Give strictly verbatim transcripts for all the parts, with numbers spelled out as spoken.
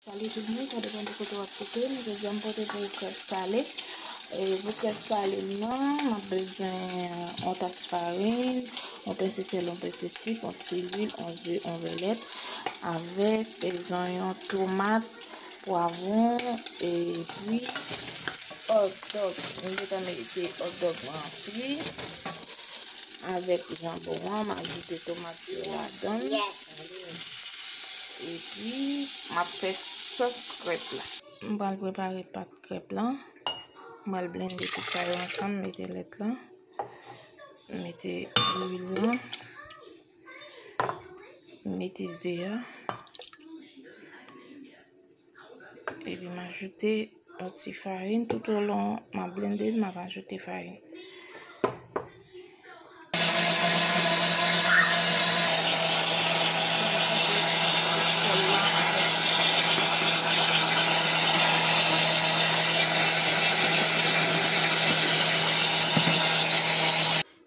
Salut tout moun, sa depann de kote w ap koute m. Jodi a m pote pou ou krèp sale. E pou krèp sale m nan, m ap bezwen yon tas farin, yon pèse sèl, yon pèse sik, yon ti lwil, yon ze, yon vèlèt, avèk, e, zonyon, tomat, pwavwon, epi hotdog. M gentan mete hotdog mwen an fri avèk janbon an, m ajoute tomat yo ladan l. Epi, m ap fè sòs krèp la. M pral prepare pat krèp la. M pral blende tout sa yo ansanm, mete lèt la, mete lwil la, mete ze a. Epi m ajoute yon ti farin. Tout olon m ap blende l, m ap ajoute farin.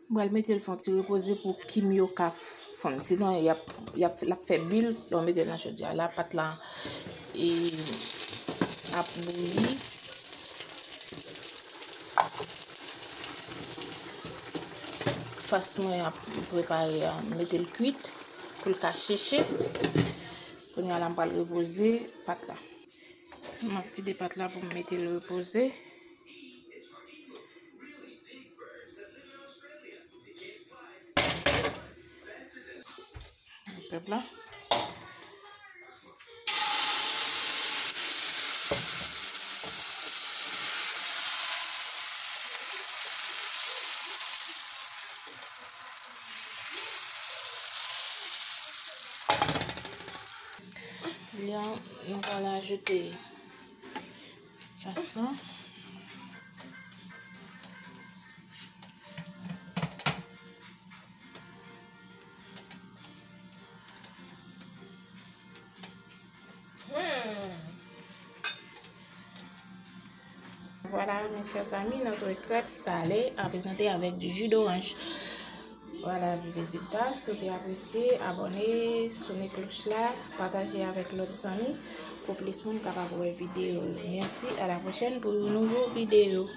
M pral mete l fè yon ti repoze pou kim yo ka fonn. Sinon, y ap, y ap, l ap fè bil lè w mete l nan chodyè la. Pat la, e, ap bouyi. Fas mwen ap prepare a, m mete l kwit pou l ka cheche. Kounye a la, m pral repoze pat la. M ap vide pat la pou m mete l repoze. Pèp la. Kounye a, nou pral ajoute fas lan. Voilà, mes chers amis, notre crêpe salée à présenter avec du jus d'orange. Voilà le résultat. Si w te apresye, abòne, sone kloch la, pataje avèk lòt zanmi pou plis moun kapab wè videyo yo. Merci, à la prochaine pour un nouveau vidéo.